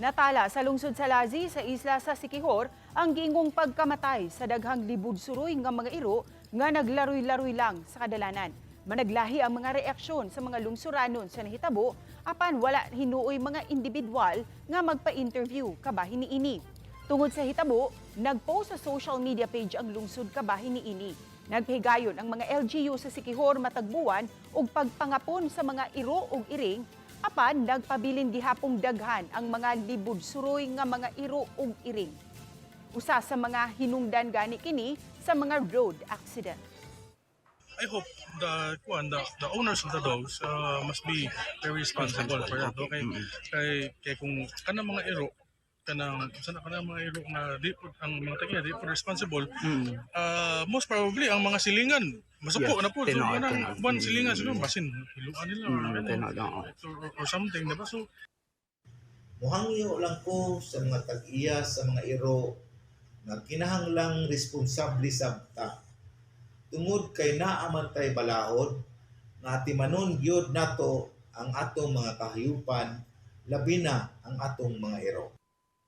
Natala sa lungsod sa Lazi sa isla sa Siquijor ang giingong pagkamatay sa daghang libud suroy nga mga iro nga naglaroy-laroy lang sa kadalanan. Managlahi ang mga reaksyon sa mga lungsuranon sa nahitabo apan wala hinuoy mga individual nga magpa-interview kabahin niini. Tungod sa hitabo, nagpost sa social media page ang lungsod kabahin niini. Nagpahigayon ang mga LGU sa Siquijor matagbuan og pagpangapon sa mga iro ug iring apan nagpabilin gihapong daghan ang mga libud suroy nga mga iro ug iring. Usa sa mga hinungdan gani kini sa mga road accident. I hope the kuan the owners of the dogs must be very responsible for that. Okay? Kay kung kanang mga iro, kanang sana kanang mga iro nga di po ang mga tag-iya di po responsible, most probably ang mga silingan masuko na po. So kanang uban silingan siguro basin hiluan nila or, ano, Tinuod, oo. or something, diba? So Muhangyo lang ko sa mga tag-iya sa mga iro nga kinahanglang responsable sabta. Tungod kay naa man tay balaod nga atimanon gyud nato ang atong mga kahayupan, labi na ang atong mga iro.